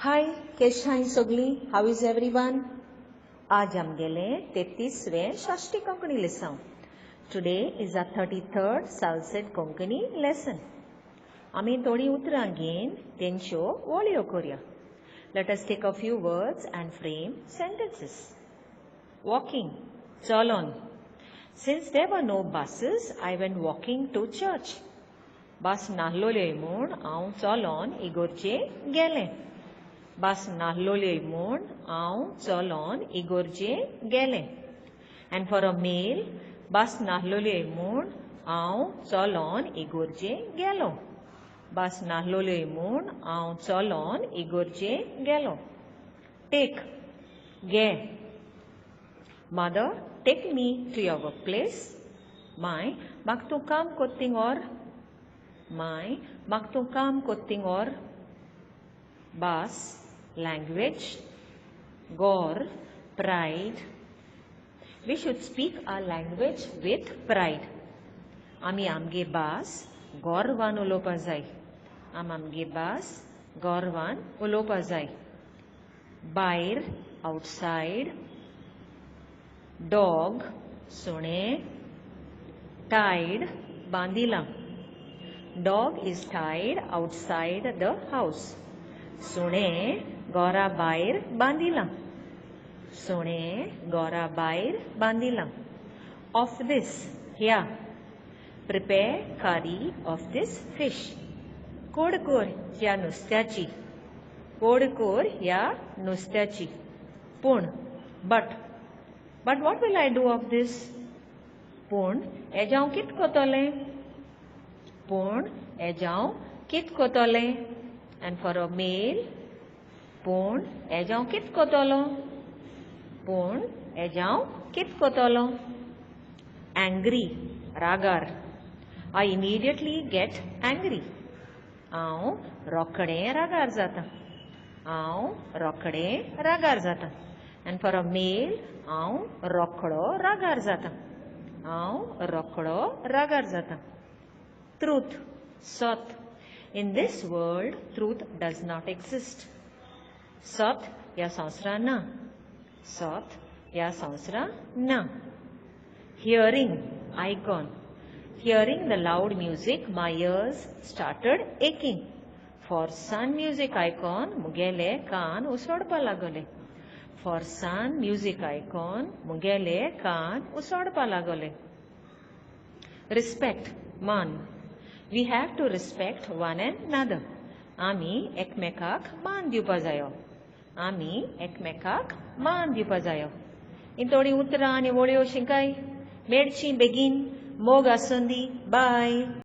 हाय केश सगळीं. How is everyone? आज आमगेलें 33वें Sashti Konkani लिसांव. Today is our 33rd Salcete Konkani lesson. आमी थोडीं उतरां घेवन तेंच्यो वळयो करया. Let us take a few words and frame sentences. Walking, चलोन. Since there were no buses, I went walking to church. बस नाहलोल्यो म्हूण हांव चलोन इगोर्जे गेलें. बस नाहलोल्यो म्हूण हांव चलोन इगोर्जे गेलें. And for a male, बस नाहलोल्यो म्हूण हांव चलोन इगोर्जे गेलो. बस नाहलोल्यो म्हूण हांव चलोन इगोर्जे गेलो. टेक, घे. Mother, take me to your work place. My, म्हाका तूं काम कोत्तींग व्हर. माय, म्हाका तूं काम कोत्तींग व्हर. भास, language. Gorv, pride. We should speak our language with pride. आमी आमगे भास गोरवान उलोवपा जाय. आमी आमगे भास गोरवान उलोवपा जाय. भायर, आवटसायड. डॉग, सुणें. Tied, बांदिलां. Dog is tied outside the house. सुणें घरा भायर बांदिलां. सुणें घरा भायर बांदिलां. ऑफ this, ह्या. Prepare curry of this fish. कोड कोर ह्या नुस्त्याची. कोड कोर ह्या नुस्त्याची. पूण, but. But what will I do of this? पूण हेजें हांव कित कोतोलें? पूण हेजें हांव कित कोतोलें? And for a male, पूण हेजें हांव कित कोतोलो? पूण हेजें हांव कित कोतोलो? अँग्री, रागार. I immediately get angry. हांव रोखडें रागार जाता. हांव रोखडें रागार जाता. And for a male, हांव रोखडो रागार जाता. हांव रोखडो रागार जाता. ट्रूथ, सत. In this world, truth does not exist. सत ह्या संवसारांत ना. सत ह्या संवसारांत ना. Hearing, icon. Hearing the loud music, my ears started aching. फोर्सान म्युजीक आयकोन मुगेले कान उसोडपा लागले. फोर्सान म्युजीक आयकोन मुगेले कान उसोडपा लागले. रिस्पेक्ट, मान. We have to respect one another. आमी एकमेकाक मान दिवपा जायो. आमी एकमेकाक मान दिवपा जायो. ही थोडीं उतरां आनी वळयो शिकाय. मेळची बेगीन. मोग आसुंदी. बाय.